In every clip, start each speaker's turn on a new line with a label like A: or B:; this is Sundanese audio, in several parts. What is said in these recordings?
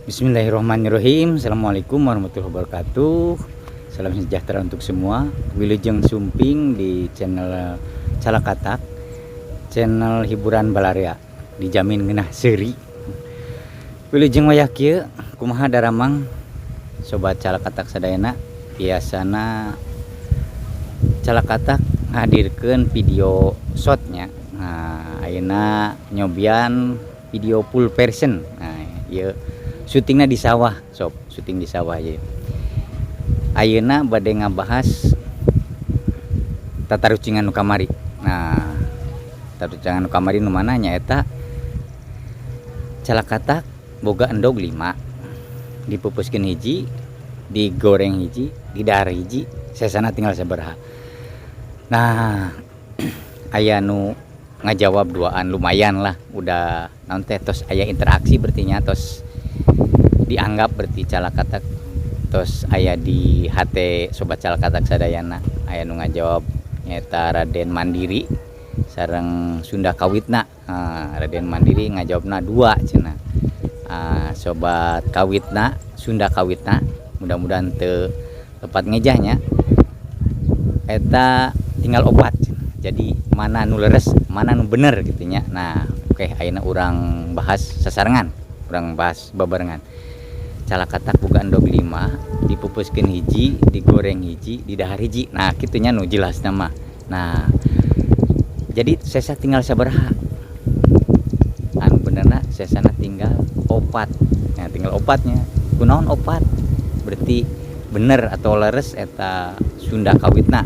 A: Bismillahirrahmanirrahim. Assalamualaikum warahmatullahi wabarakatuh. Salam sejahtera untuk semua. Wilujeng Sumping di channel Calakatak, channel hiburan balarea, dijamin ngeunah seuri. Wilujeng wayah kieu, kumaha daramang, Sobat Calakatak sadayana? Biasana Calakatak ngahadirkeun video shortnya. Nah, ayeuna nyobian video full version. Nah, ieu syutingnya di sawah, sob, syuting di sawah ieu. Ayeuna bade ngabahas tatarucingan nu kamari. Nah, tatarucingan nu kamari nu mana? Nyaeta Calakatak boga endog 5, dipupeuskeun hiji, digoreng hiji, didahar hiji, sesana tinggal sabaraha? Nah, aya nu ngajawab duaan, lumayan lah, udah naon teh, tos aya interaksi, berarti nya tos dianggap, berarti Calakatak tos aya di hate Sobat Calakatak sadayana. Aya nu ngajawab nyaeta Raden Mandiri sareng Sunda Kawitna. Nah, Raden Mandiri ngajawabna dua cenah. Ah, Sobat Kawitna, Sunda Kawitna, mudah-mudahan teu lepat ngejahnya, eta tinggal opat. Jadi mana nu leres, mana nu bener gitu nya. Nah, oke, ayeuna urang bahas sasarengan, urang bahas babarengan. Calakatak boga endog 5, dipupeuskeun hiji, digoreng hiji, didahar hiji. Nah, kitu nya nu jelas mah. Nah, jadi sesa tinggal sabaraha? Anu benerna sesana tinggal opat. Nah, tinggal opatnya. Kunaon opat? Berarti bener atau leres eta Sunda Kawitna,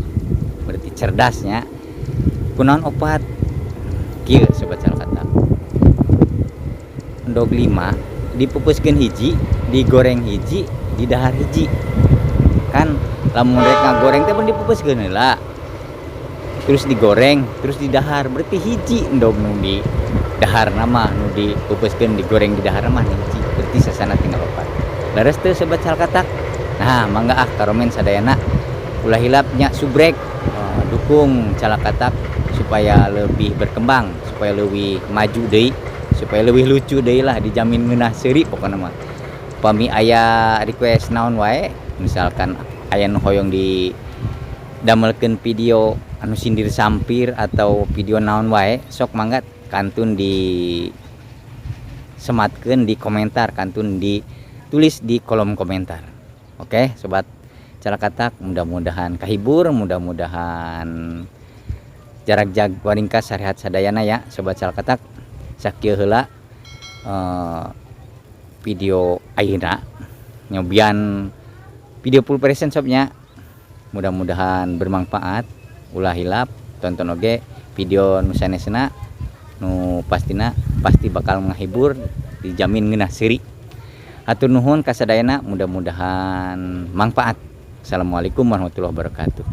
A: berarti cerdasnya. Kunaon opat? Kieu, Sobat Calakatak, endog 5, dipupeuskeun hiji, digoreng hiji, didahar hiji. Kan lamun rek ngagoreng teh pun dipupeuskeun heula, terus digoreng, terus didahar. Berarti hiji endog nu di dahar mah, nu dipupeuskeun, digoreng, didahar mah hiji, berarti sesana tinggal opat. Leres teu, Sobat Calakatak? Nah, mangga ah karomen sadayana, ulah hilap nya subrek, dukung Calakatak supaya lebih berkembang, supaya lebih maju deui, supaya lebih lucu deui lah, dijamin ngeunah seuri pokokna mah. Pami aya request naon wae, misalkan aya nu hoyong di damelkeun video anu sindir sampir atau video naon wae, sok mangga kantun di sematkeun di komentar, kantun ditulis di kolom komentar. Oke, Sobat Calakatak, mudah-mudahan kahibur, mudah-mudahan jarak jag waringkas sarehat sadayana ya, Sobat Calakatak. Sakieu heula video ayeuna, nyobian video full version, sobnya. Mudah-mudahan bermanfaat. Ulah hilap tonton oge video nu sanesna, nu pastina pasti bakal menghibur, dijamin ngeunah seuri. Hatur nuhun kasadayana, mudah-mudahan manfaat. Assalamualaikum warahmatullahi wabarakatuh.